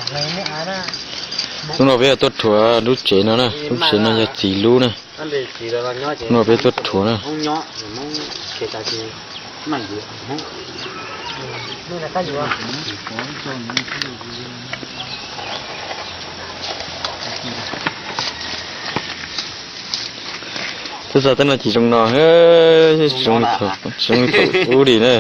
Hnub no peb yuav tuaj rhuav lub tsev no na, lub tsev no yog txiv lub na. Hnub no peb tuaj rhuav na. Twb xav tej no ces zoo no, tsis zoo li thaum ub li na.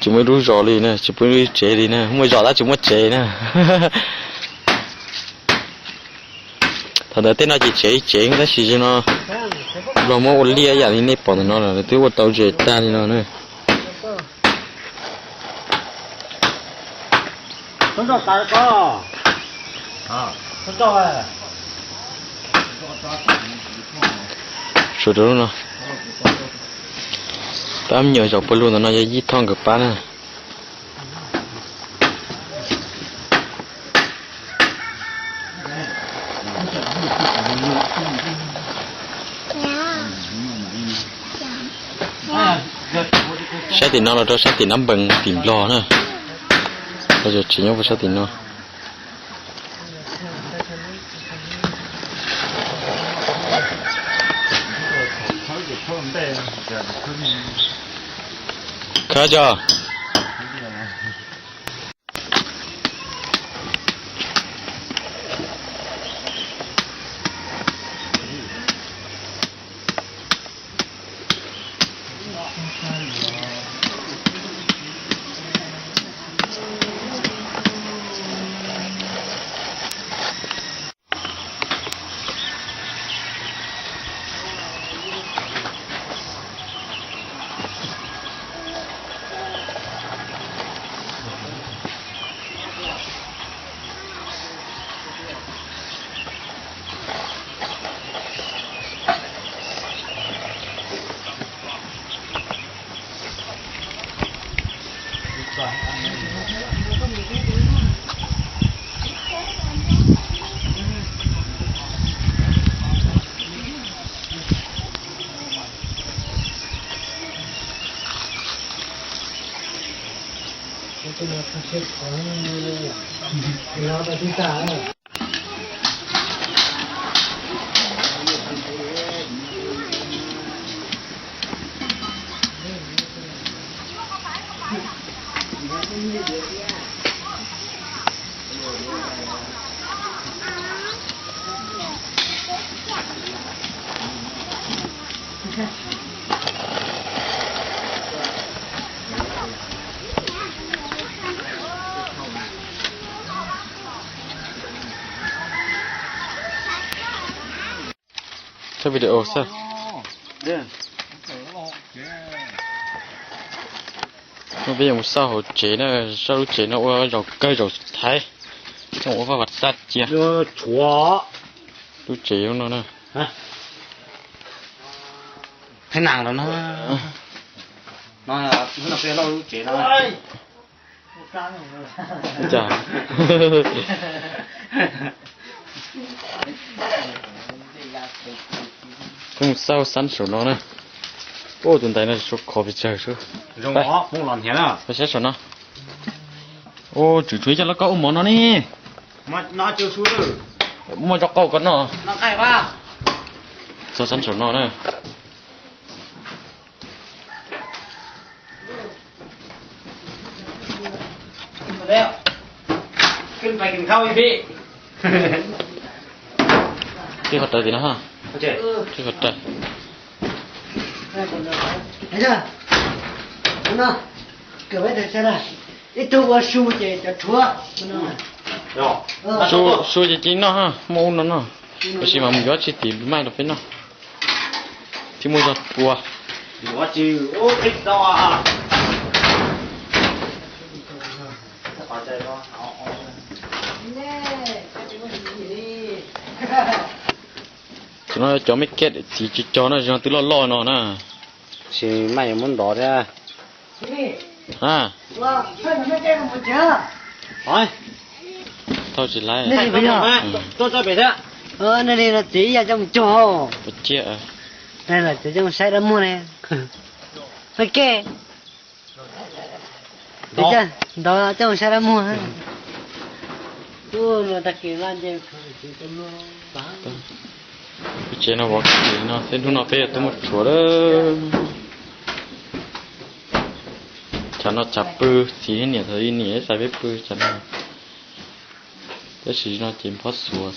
Tsis muaj ib lub zos li na, tsis muaj ib lub tsev li na, muaj zos tab tsis muaj tsev na. Thaum ntawd tej no ces tsev ib tsev tab sis no Nplog muab ua liaj ib yam li nej pom ntawm no lawm, twb ua tau ze tag li no na. Sawv rau lub no, pab me nyuam zaum pawg lug ntawm no yog Yij Thoj nkawd pab na. Sab tim no los rau sab tim Nab Npees tim Nplog na. Lawv tsev nyob puag sab tim no. Khawb tso. Tshaj video xwb. No peb yuav mus xauj hauv tsev na, xauj lub tsev no ua zaum kawg zaum thaiv, coj ua vaj vaj tag cia. Lub tsev no na. Thaiv nas los no. No, no peb lub tsev no. Cas peb mus xauj sab saum no na. Ua tus ntaiv no tsuas khov pes tsawg. Peb saib saum no. Ua tswm tshuav ib co lauj kaub ua mov no ne. Muaj zog qau ko no. Txog sab saum no na. Tib qhov rawv tim no ha. Tib qhov rawv. Ib tug ua su ces cov rhuav. Su, su ces cia li noj ha, muaj ub no noj. Tab sis mas mus yuav tsis tim maj rau peb noj. Thiab muaj zog ua. Cov no cov me kiab txiv tsis cog no, twb loj loj no na. Tab sis maj yuav muab ntov thiab. Thauj tsis laib. Nej li no txiv ib yam coj mus cog. Puas ciaj. Txiv coj mus saib dab muag ne. Ntov coj mus saib dab muag. Lub tsev no vov kiag no xwb, hnub no peb yuav tuaj muab rhuav lawm. Tsam no tsam pw, txiv niam thaum ub niam xav peb pw tsam no. Tab sis no ces phob xuav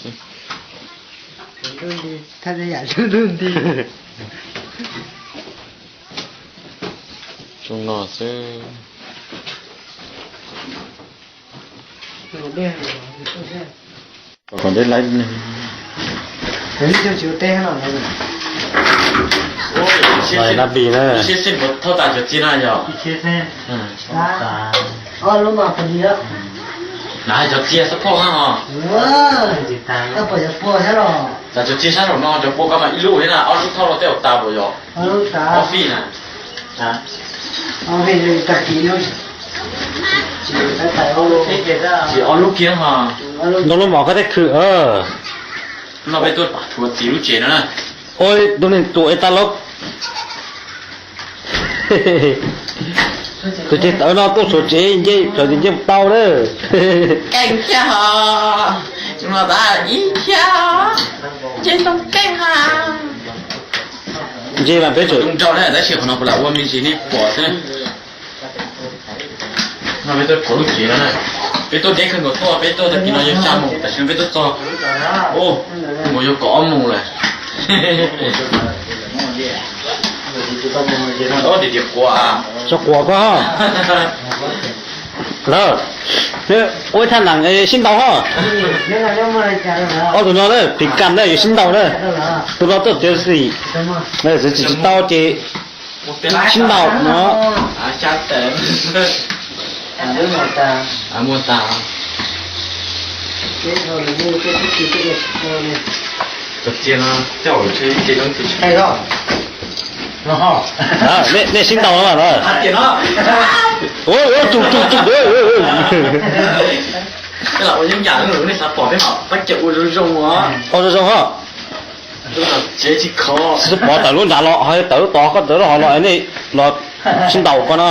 xwb. Zoo no xwb. Kom deb laib. Nab pis na. Thauj tas cov txiv na yog. Na cov txiv xab phauj na. Tas cov txiv sab saum no cov pua koj mas ib lub thiab na, ob lub thauj los tej zaum tas npaum yog. Ob fij na. Ob lub kiag ho. Ntoo lub mom koj tej khw. No peb tuaj rhuav txiv lub tsev no na. Ua tus neeg tus es tas los. Tus tsev tawv no tuaj rhuav tsev nce, rhuav tsev nce mus tau na. Keej thiab ho. Tus no tas ib thiab. Nce tau keej ha. Nce mas peb tseem nrau na, tab sis qhov no kuv lam ua me ntsis nej pom xwb. No peb tuaj rhuav lub tsev no na. Peb tuaj deb kawg nkaus tuaj, peb tuaj tag kis no yuav xya moos, tam sim no peb tuaj txog, ua, nkaus yuav kaum ob moos lawm. Txhob quav koj ho. Lawm, ua ib thaj nees sib ntaus ho. Ob tug no na, phim kas na, yuav sib ntaus na. Tus no tuaj tiav xim, txiav tsis tau ces sib ntaus no. Nej sib ntaus no mas. Ua tus tus tus. Ua zoo zoo ho. Tsis pov tawm lub nrad los ho tawm lub tod, koj tawm lub hov los nej los sib ntaus koj no.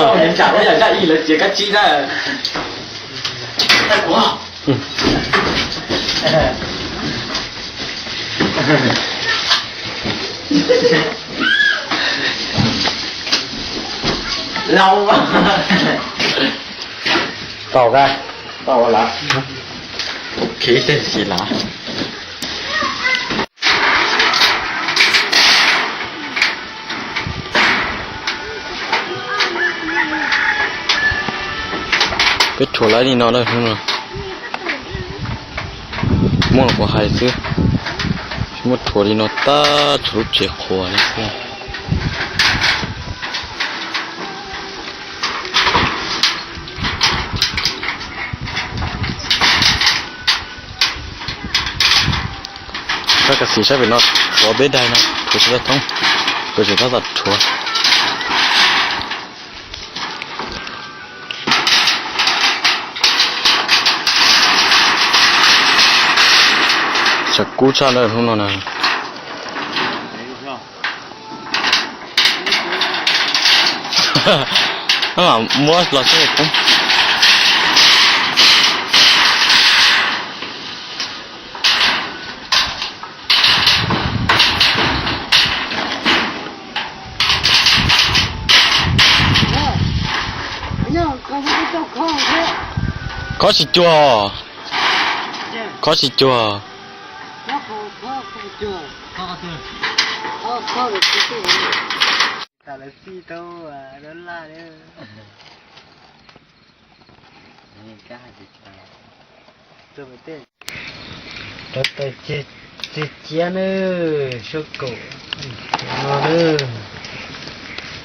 Tau ka, tau lawm. Ok, tej xis lav. Peb rhuav laib li no na, hnub no muaj los kuv hais xwb, muab rhuav li no tag tshuav lub tsev qhuav li. Sab kas xis sab pem no rhuav peb daig no, rhuav tsis tau thoob, rhuav tsis tau rhuav. Tshav kub tshaj na hnub no na. Muab los seb kub. Khob tsis cuag, khob tsis cuag. Rau taws ceg ciab nawb, suab kaum no nawb.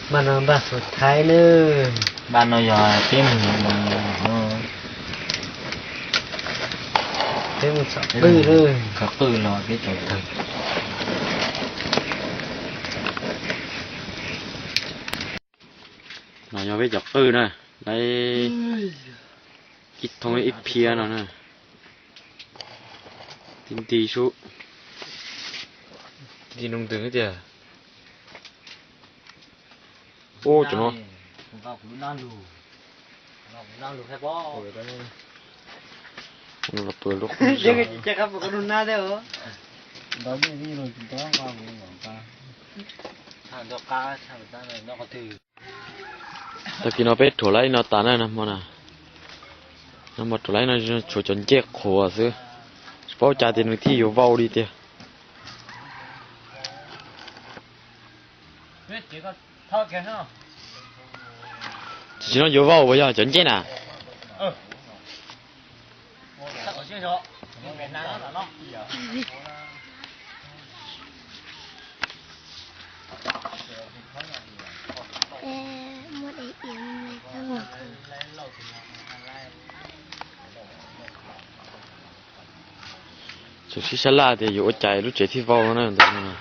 Npaj no npaj xus thaiv nawb. Npaj no yog peb mus, peb mus txhom qwj nawb. Khaws qwj los peb tau tawg. No yog peb cov qwj na, lawv ib thoob ib phiab no na. Tib nti sub, nti noo ntws tiag. Ub, cov no. Los pw lub qub zos. Tag kis no peb rhuav laib no tas na, nag hmo na. Nag hmo rhuav laib no tshuav cov ncej qhuav xwb. Tsis paub cas tias nws thiaj yuav vau li tiag. Tam sim no yuav vau puas yog cov ncej na? Txawm sib sab laj tias yuav ua cas lub tsev thiaj vau no na ntawm no.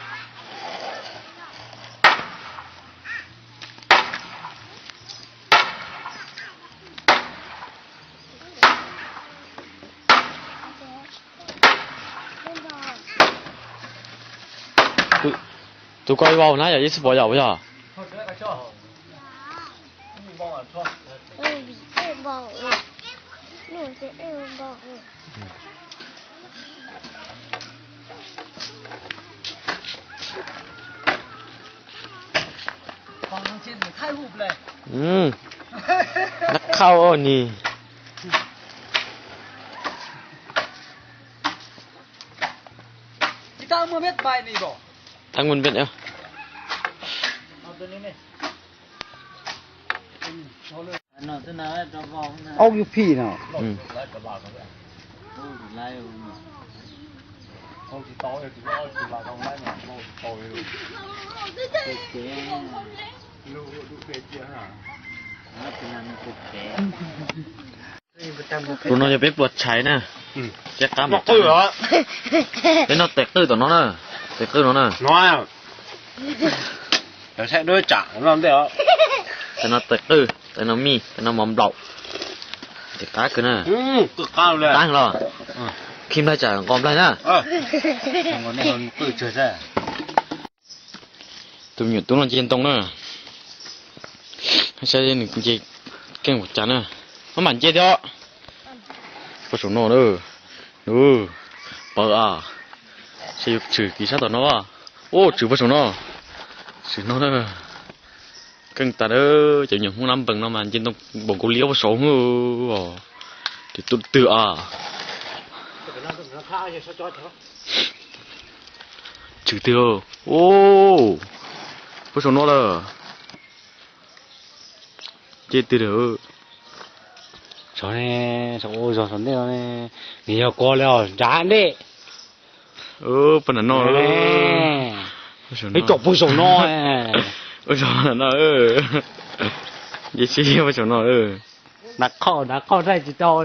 Tus koj ib vau na yog ib txhij pom yom puas yog? Nab khauj ni. Tang muaj npej. Aub yub phij no. Tus no yog peb pluas tshais na. Peb noj tes qwj tom no na. Tes qwj no na. Tes no tes qwj, tes no mij, tes no mov nplaum. Tes qab kawg na. Qab los. Khi nplaig tsam nqos nplaig na. Tus me nyuam tub no nce ntoo na. Saib nws nce keej ua cas na. Maj mam nce thiab. Puag saum no na. Pawg a. Saib yuav tshwm kiag sab tom no. Ub, tshwm puag saum no. Tshwm no na. Keej tas na, cov nyuam Hmoob lab npees no mas nce ntoo npaum nkaus li ob puag saum os. Tus twg a. Tshwm twg. Ub, puag saum no lawm. Nce twg lawm. Saum ne, saum ua zog saum ntej no ne, nws yog kua li os nrad ntej. Puag nram no. Nws tsom puag saum no. Ua zog no. Nce sib puag saum no. Nag qhoj nag qhoj nraij tsis tau.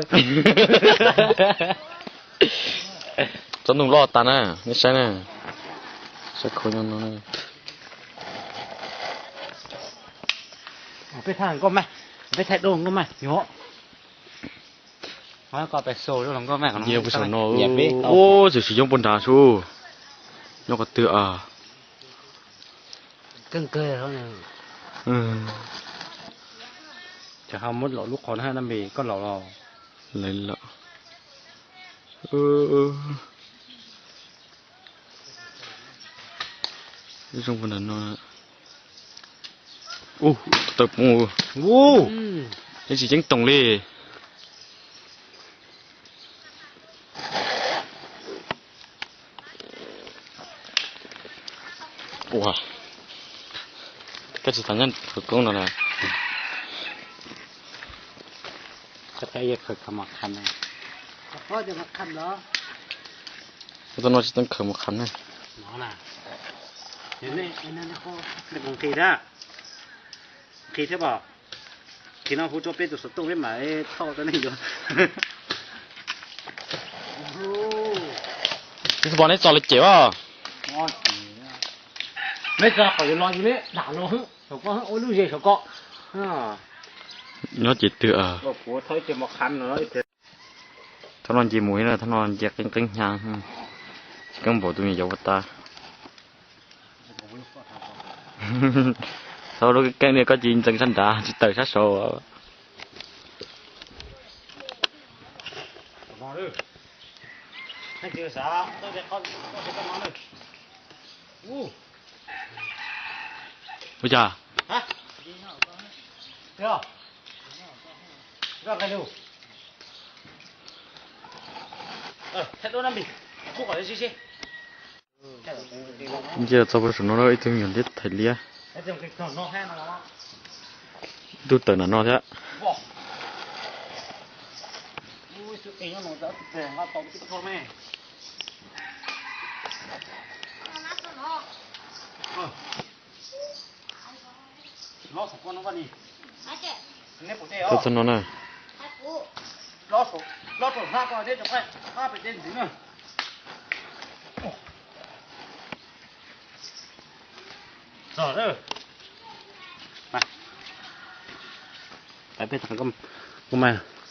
Tsob ntoo loj tas na, nej saib na. Saib khau nyob no. Peb thaij nkauj mas, peb thaij dua nkauj mas, yuav. Nce puag saum no, ub, txawm tsis yoob puag nrad sub. Nyob qhov twg a? Ces ho muab laum lub qhov na, nab npis koj laum los. Lawv laum. Zoo puag nram no. Ub, tawg poob. Yeej tsis ceeb toom li. Ua, koj tsis tas nyob khawv koob no na. Koj tau no tsis tau khaws mus kham ne. Nqhis thiab, nqhis thiab pom. Nqhis no hu rau peb tus xov tooj peb mam thauj rau nej yuav. Tsis pom neb txo li cem os. Neb txo kom yuav los yus neb dam los xwb, saum ko ua lub zes saum ko. Nyob ces twg a. Thaum no nce mus na, thaum no nce qeeb qeeb hnyav, tsis keeb npaum tus me nyuam yaus ua tas. Thaum lub keeb keeb li koj cia li ntxeev sab nrad tsis tawm sab saud. Ua cas? Nce txog puag saum no ib tug me nyuam liab thais liab. Ib tug tawm nram no thiab. Tawm txog no na.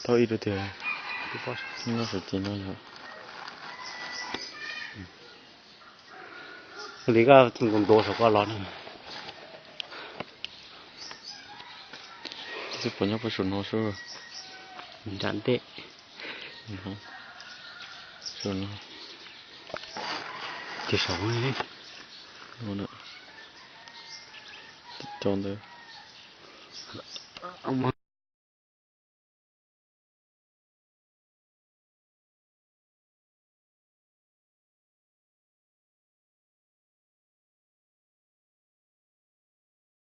Tau ib lub tiag. Nyob sawv cev no yog li koj ntuav saum koj los na. Twb pom nyob puag saum no sub. Nram ntej. Saum no. Ces saum no. Cov ntawd.